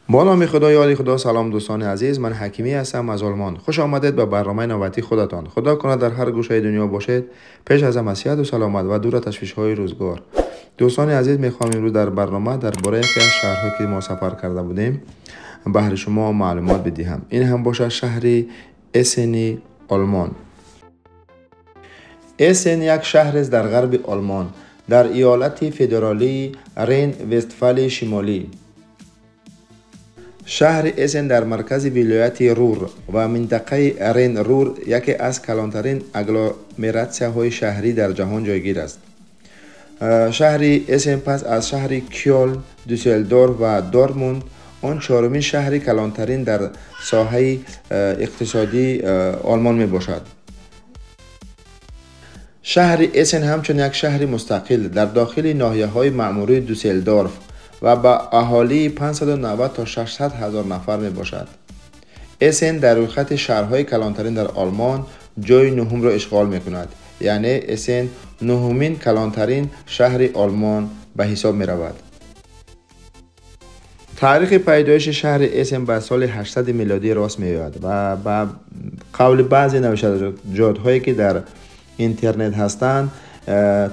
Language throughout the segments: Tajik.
با نام خدا یاری خدا. سلام دوستان عزیز، من حکیمی هستم از آلمان. خوش آمدید به برنامه نوبتی خودتان. خدا کند در هر گوشه دنیا باشید، پیش از همه صحت و سلامت و دور از تشویش های روزگار. دوستان عزیز، میخوام امروز در برنامه درباره یکی از شهرهایی که ما سفر کرده بودیم بهر شما معلومات بدهم. این هم باشه شهر اسن آلمان. اسن یک شهر است در غرب آلمان، در ایالت فدرالی رین وستفالی شمالی. شهر اسن در مرکز ولایت رور و منطقه رین رور یکی از کلانترین اگلومراسیون‌های شهری در جهان جایگیر است. شهر اسن پس از شهر کیول، دوسلدورف و دورتموند آن چهارمین شهر کلانترین در ساحه اقتصادی آلمان می باشد. شهر اسن همچون یک شهر مستقل در داخل ناحیه های معموری دوسلدورف و با اهالی 590 تا 600 هزار نفر می باشد. اسن در رویخط شهرهای کلانترین در آلمان جای نهم را اشغال می کند، یعنی اسن نهمین کلانترین شهر آلمان به حساب می رود. تاریخ پیدایش شهر اسن به سال 800 میلادی راست می آید و به قول بعضی نوشتجات‌هایی که در اینترنت هستند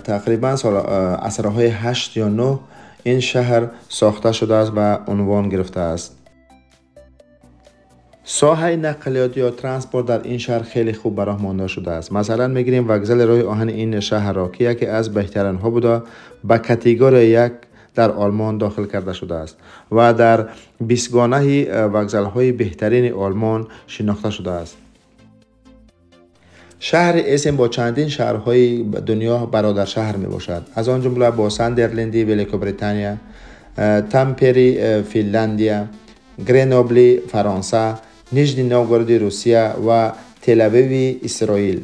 تقریبا سال عصرهای 8 یا 9 این شهر ساخته شده است و عنوان گرفته است. ساحه نقلیات یا ترانسپورت در این شهر خیلی خوب براه مانده شده است. مثلا میگیریم وگزل راه آهن این شهر را که یکی از بهترین ها بوده به کاتگوری 1 در آلمان داخل کرده شده است و در 20 گانه وگزل های بهترین آلمان شناخته شده است. شهر اسن با چندین شهرهای دنیا برادر شهر می باشد، از آن جمله با ساندرلندی ولیکوبریتانیا، تامپری فینلندیا، گرینوبلی فرانسه، نیژنی نوگورود روسیه و تل اویو اسرائیل.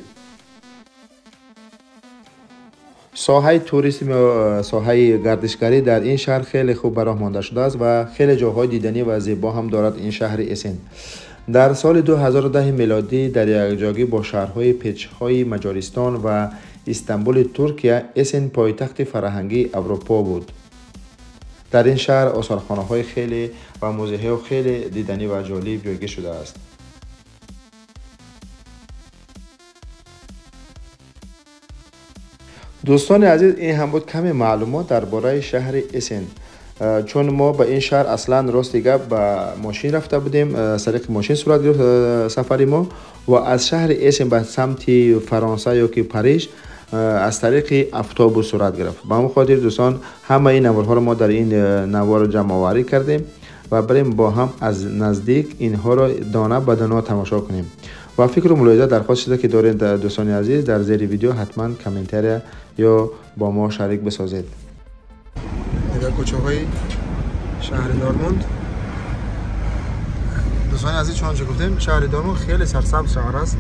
ساحه توریسم یا ساحه گردشگری در این شهر خیلی خوب براه مانده شده است و خیلی جاهای دیدنی و زیبا هم دارد این شهر اسن. در سال 2010 میلادی در یک جاگی با شهرهای پیچهای مجارستان و استانبول ترکیه، اسن پایتخت فرهنگی اروپا بود. در این شهر آثارخانه‌های خیلی و موزه‌های خیلی دیدنی و جالب جایگیر شده است. دوستان عزیز، این هم بود کمی معلومات درباره شهر اسن. چون ما به این شهر اصلا راست دیگه با ماشین رفته بودیم، از طریق ماشین صورت گرفت سفری ما و از شهر اسن به سمت فرانسه یا که پاریس از طریق اتوبوس صورت گرفت. به همون خاطر دوستان همه این نوارها رو ما در این نوار جمع آوری کردیم و بریم با هم از نزدیک اینها رو دانه به دانه تماشا کنیم. و فکر و ملاحظه درخواست شده که دارین دوستان عزیز در زیر ویدیو حتما کامنتر یا با ما شریک بسازید. در کوچه های شهر دارموند دوستان عزیز، چون گفتیم شهر دارموند خیلی سرسبز شهر است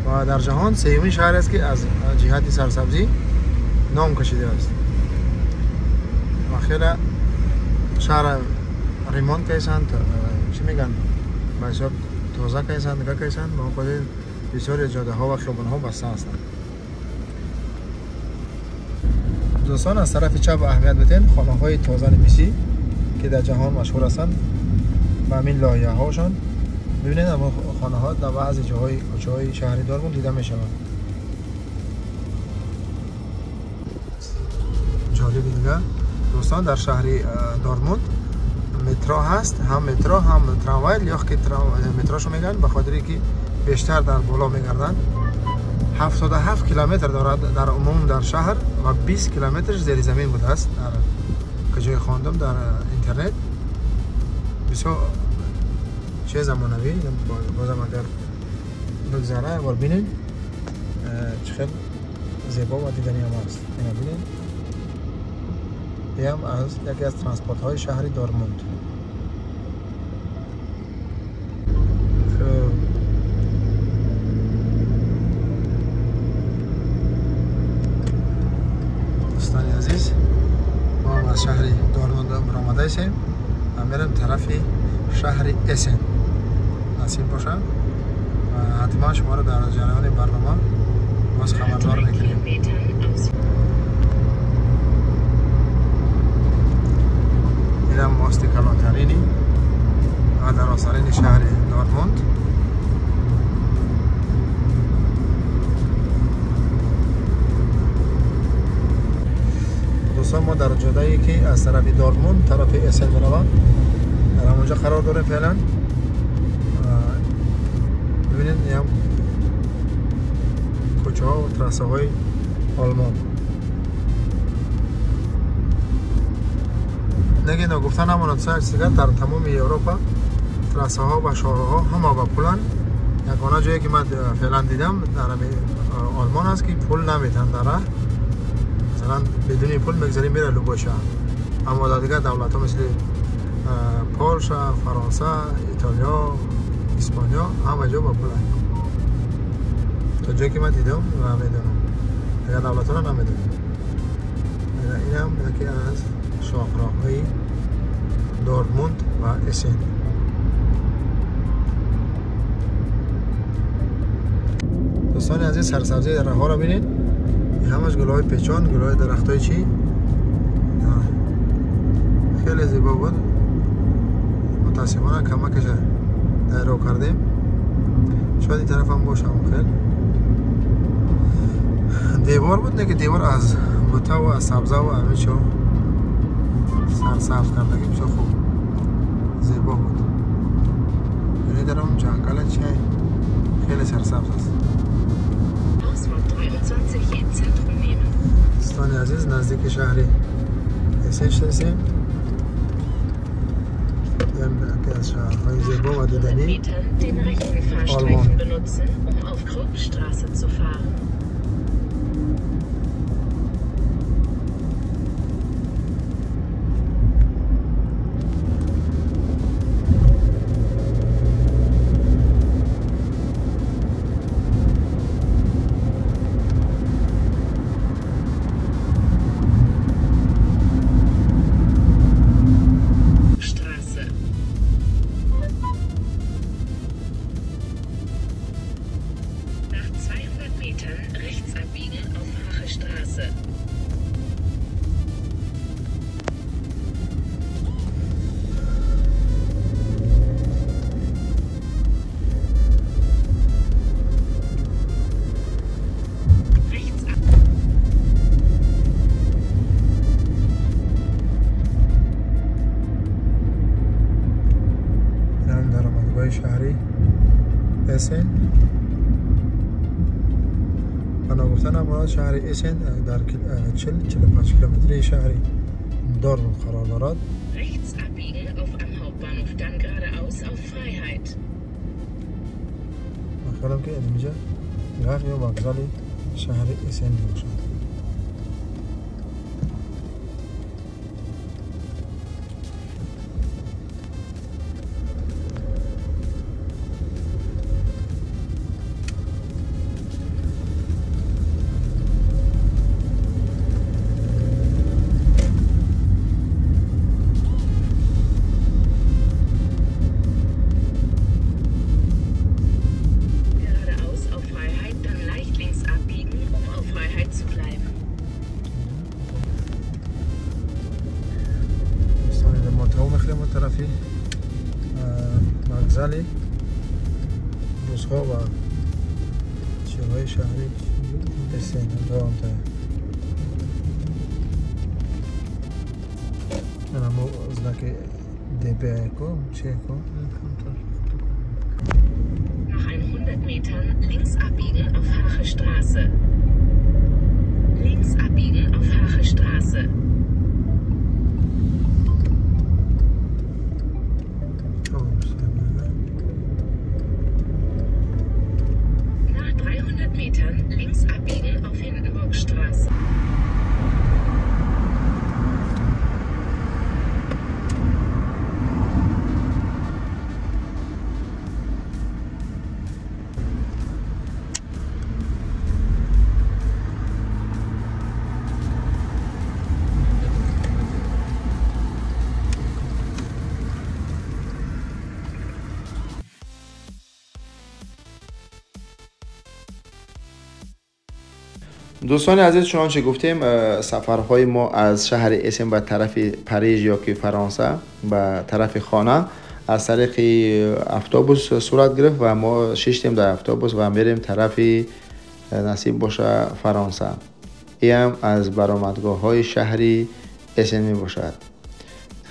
و در جهان سومین شهر است که از جهت سرسبزی نام کشیده است و خیلی شهر ریمون کیسند، چی میگن، به حساب تازه کیسند، نگاه کیسند، با خود بسیار جاده ها و خیابان ها بسته هستند. دوستان از طرف چپ اهمیت بدین، خانه های تازه نمیسی که در جهان مشهور هستند و همین لایه هاشون ببینید، اما خانه ها در بعضی جاهای کوچه های شهری دارمون دیده می شوند. جالب دیگه دوستان، در شهر دارموند مترو هست، هم مترو هم تراموای، یا که متروشو میگن به خاطری که بیشتر در بالا میگردن. 77 کیلومتر دارد در عموم در شهر و 20 کیلومترش زیر زمین بوده است. در کجای خواندم در اینترنت بسیار چه زمانوی، بازم اگر بگذره بار بینین چه خیلی زیبا و دیدنی هم است. اینا بینین، این هم از یکی از ترانسپورت های شهر دارموند. دوستان عزیز، ما هم از شهر دارموند برآمده هستیم و میریم طرف شهر اسن. نصیب باشه و حتما شما رو در جریان برنامه باز خبردار میکنیم. دوستان ما در جاده‌ای که از طرف دورتموند طرف اسن می‌روند در همونجا قرار داریم فعلا. ببینید این هم کوچه ها و ترسه های آلمان. نگه نگفته نماند سر در تمام اروپا ترسه ها و شهرها همه با پولن. یگانه جایی که من فعلا دیدم در آلمان است که پول نمیتن در راه، مثلا بدون پول میگذاری میره لوبای شهر. اما در دیگر دولت ها مثل پولش، فرانسه، ایتالیا، اسپانیا همه جا با پول. تا جایی که من دیدم و میدونم، دیگر دولت ها رو نمیدونم. این هم یکی از شاهراه‌های دورتموند و اسن. دوستان عزیز سرسبزی در راه ها رو ببینید، همش گل‌های پیچان، گل‌های درختای چی، خیلی زیبا بود. متاسفانه کمکش در رو کردیم، شاید این طرف هم باشه. خیلی دیوار بود، نه که دیوار از بوته و از سبزه و همه چی سرسبز کرده که بسیار خوب زیبا بود. یعنی در اون جنگل چه خیلی سرسبز است. دوستان عزیز نزدیک شهر اسن هستیم، یکی از شهرهای زیبا و دیدنی آلمان. شهری اسن. بنا گفتن مراد شهر اسن در 40-45 کیلومتری شهر دورتموند قرار دارد. Rechts abbiegen auf am Hauptbahnhof, dann geradeaus auf Freiheit. من خیالم که از اینجا غرب یا وکزال شهر اسن باشد. طرفی مغزلی روزها و چیزهای شهری اسن هم تا همو знаки DB کو چه کو. Nach 100 Metern links abbiegen auf Hache Straße. Links abbiegen auf Hache Straße. Nach 300 Metern links abbiegen auf Hindenburgstraße. دوستان عزیز، چنانچه گفتیم سفرهای ما از شهر اسن به طرف پاریس یا که فرانسه به طرف خانه از طریق اتوبوس صورت گرفت و ما ششتیم در اتوبوس و میریم طرف نصیب باشه فرانسه. ин ҳам аз баромадгоҳҳои шаҳри Эссен мебошад.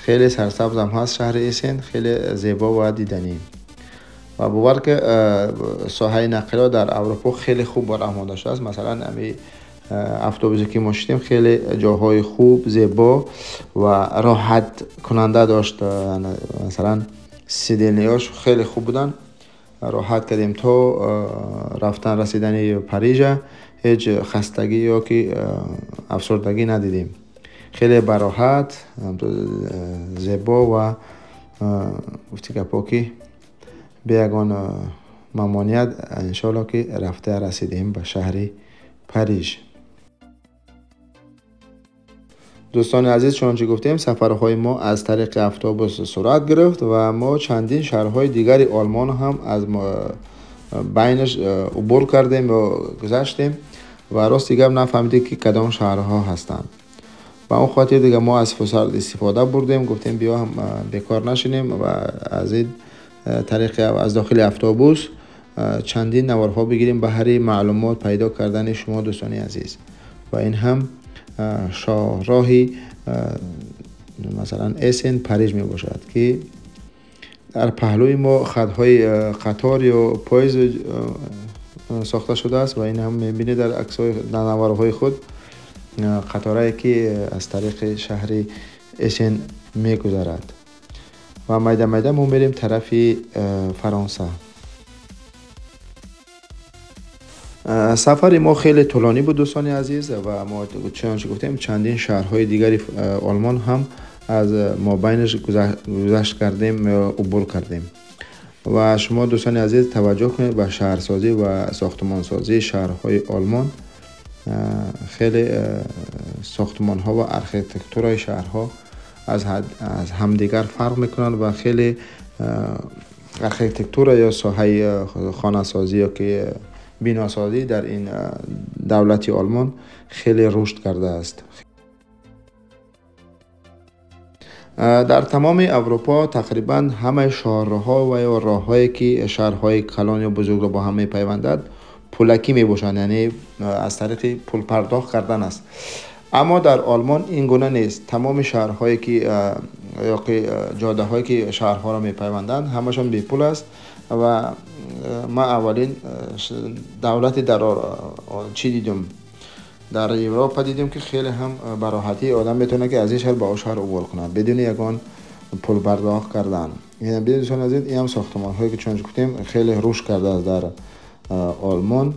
Хеле сарсабз ҳам ҳаст шаҳри Эссен, хеле зебо ва диданӣ. Ва бовар ки соҳаи нақлиёт дар Аврупо хеле хуб бароҳ шудааст. Масалан, ҳамин автобусе ки мо шидем хеле ҷойҳои хуб, зебо ва роҳаткунанда дошт. Масалан, сиденияҳош хеле хуб буданд. Роҳат кардем то рафтан расидани Парижа, ҳеҷ хастагӣ ё ки афсурдагӣ надидем. Хеле бароҳат, зебо ва гуфти гапҳо ки бе ягон мамоният иншоалло ки рафта расидем ба шаҳри Париж. Дӯстони азиз, чунончи гуфтем, сафарҳои мо аз тариқи автобус сурат гирифт ва мо чандин шаҳрҳои дигари Олмон ҳам аз байнаш убур кардем ё гузаштем ва рости гап нафаҳмидем ки кадом шаҳрҳо ҳастанд. Ба он хотир дига мо аз фурсат истифода бурдем, гуфтем биё ҳам бекор нашинем ва аз ин тариқи аз дохили автобус чандин наворҳо бигирем ба ҳари маълумот пайдо кардани шумо дӯстони азиз. Ва ин ҳам шоҳроҳи масалан Эссен Париж мебошад ки дар паҳлӯи мо хатҳои қатор ё поезд сохта шудааст ва ин ҳам мебинед дар аксҳои дар наворҳои худ қаторае ки аз тариқи шаҳри Эссен мегузарад. Ва майда майда мо мерем тарафи Фаронса. Сафари мо хеле тӯлонӣ буд дӯстони азиз ва мо чунончи гуфтем чандин шаҳрҳои дигари Олмон ҳам аз мобайнаш гузашт кардем ё убур кардем. Ва шумо дӯстони азиз таваҷҷӯҳ кунед ба шаҳрсозӣ ва сохтмонсозии шаҳрҳои Олмон. Хеле сохтмонҳо ва архитектураи шаҳрҳо аз ҳамдигар фарқ мекунанд ва хеле архитектура ё соҳаи хонасозӣ ё ки биносозӣ дар ин давлати Олмон хеле рушд кардааст. Дар тамоми Аврупо тақрибан ҳамаи шаҳрҳо ва ё роҳҳое ки шаҳрҳои калон ё бузургро бо ҳам мепайвандад пулакӣ мебошанд, яъне аз тариқи пулпардохт кардан аст. Аммо дар Олмон ин гуна нест. Тамоми шаҳрҳое ки ё ки ҷодаҳое ки шаҳрҳоро мепайванданд ҳамашон бепул аст ва ман аввалин давлати дар чӣ дидум, дар Европа дидем ки хеле ҳам ба роҳатӣ одам метавонад ки аз ин шаҳр ба он шаҳр убур кунад бидуни ягон пул пардохт кардан. Бинед дӯстони азиз, ин ҳам сохтмонҳое ки чунончи гуфтем хеле рушд кардааст дар Олмон.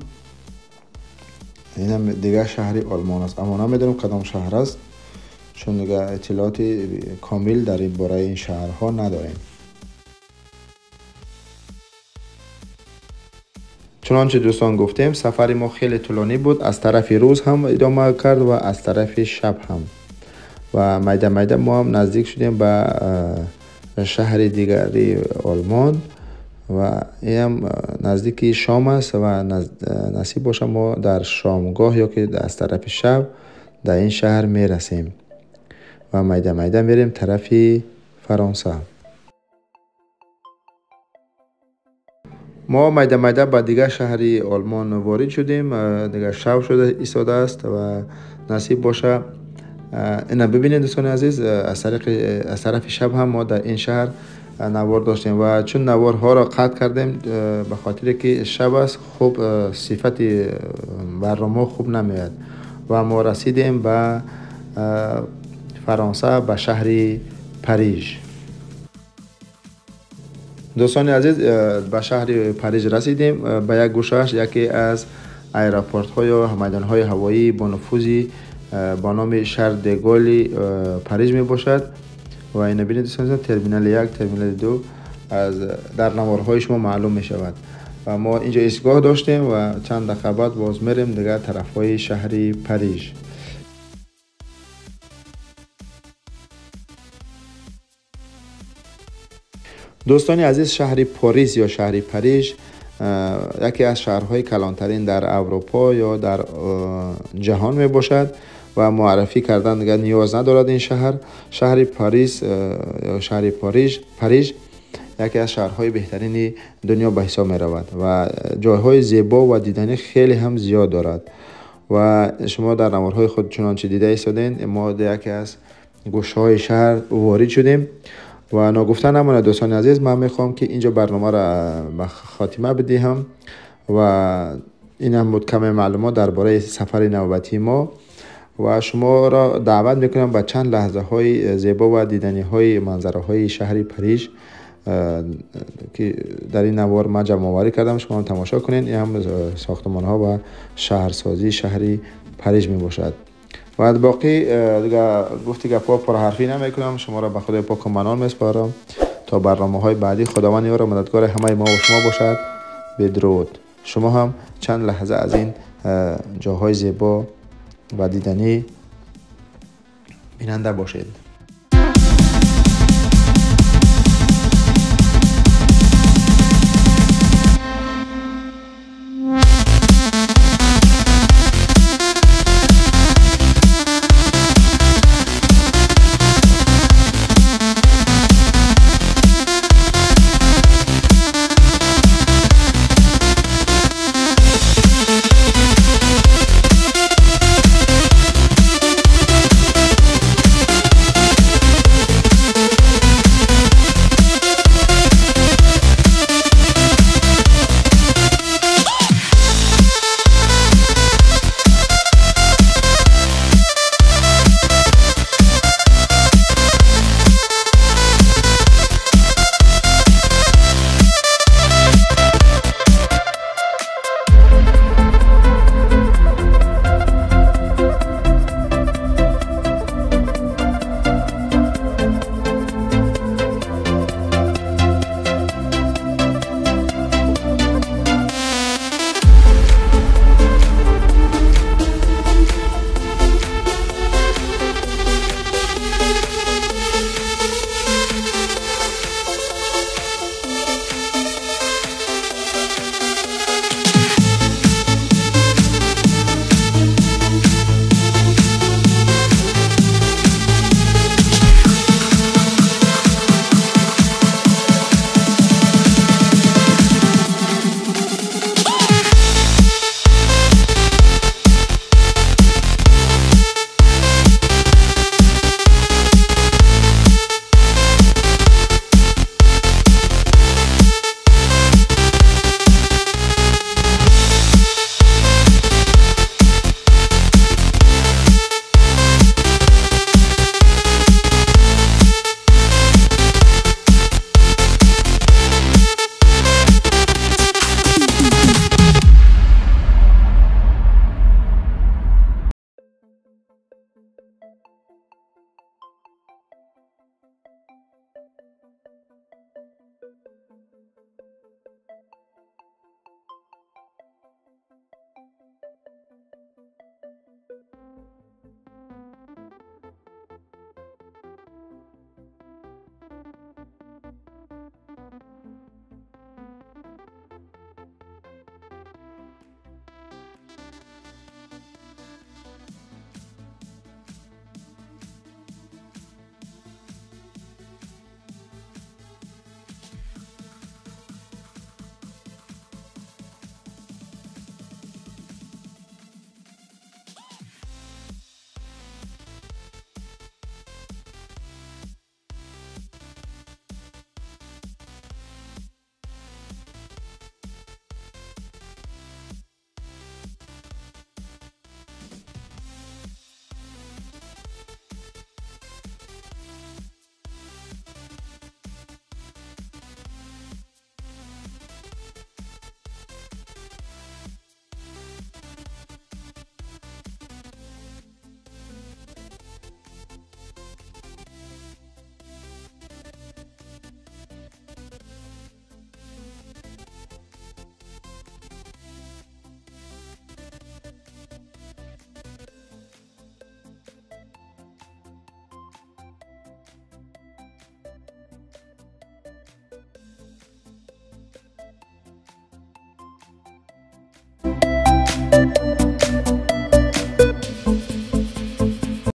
Ин ҳам дигар шаҳри Олмон аст, аммо намедонам кадом шаҳр аст, чун дигар иттилооти комил дар ин бораи ин шаҳрҳо надорем. Чунончи дӯстон гуфтем, сафари мо хеле тӯлонӣ буд, аз тарафи рӯз ҳам идома кард ва аз тарафи шаб ҳам. Ва майда майда мо ҳам наздик шудем ба шаҳри дигари Олмон ва ин ҳам наздики шом аст ва насиб боша мо дар шомгоҳ ё ки аз тарафи шаб дар ин шаҳр мерасем ва майда майда мерем тарафи Фаронса. Мо майда майда ба дигар шаҳри Олмон ворид шудем, дигар шаб шуда истодааст ва насиб боша ина бибинед дӯстони азиз, аз тарафи шаб ҳам мо дар ин шаҳр навор доштем ва чун наворҳоро қатъ кардем ба хотире ки шаб аст, хуб сифати барномаҳо хуб намеояд ва мо расидем ба Фаронса, ба шаҳри Париж. Дӯстони азиз, ба шаҳри Париж расидем. Ба як гӯшааш яке аз аэропортҳо ё майдонҳои ҳавоии бонуфузи ба номи Шарл де Голли Париж мебошад ва ина бинед дӯстони азиз, терминали 1, терминали 2 аз дар наворҳои шумо маълум мешавад. Ва мо инҷо истгоҳ доштем ва чанд дақиқа баъд боз мерем дигар тарафҳои шаҳри Париж. Дӯстони азиз, шаҳри Порис ё шаҳри Париж яке аз шаҳрҳои калонтарин дар Аврупо ё дар ҷаҳон мебошад ва муаррифӣ кардан дигар ниёз надорад ин шаҳр. Шаҳри Парис ё шаҳри Париж яке аз шаҳрҳои беҳтарини дунё ба ҳисоб меравад ва ҷойҳои зебо ва диданӣ хеле ҳам зиёд дорад. و شما در نوارهای خود چنانچه دیده ایستادین، ما در یکی از گوشه های شهر وارد شدیم و ناگفته نماند دوستان عزیز، من میخوام که اینجا برنامه را به خاتمه بدهم و این هم بود کم معلومات درباره سفر نوبتی ما و شما را دعوت میکنم به چند لحظه های زیبا و دیدنی های منظره های شهر پاریس که در این نوار من جمع آوری کردم، شما هم تماشا کنین. این هم ساختمان ها و شهرسازی شهر پاریس می باشد و باقی دیگه گفتی گپا پرحرفی نمی کنم. شما را به خدای پاک و منان می سپارم تا برنامه های بعدی. خداوند یار و مددگار همه ما و شما باشد. بدرود. شما هم چند لحظه از این جاهای زیبا و دیدنی بیننده باشید.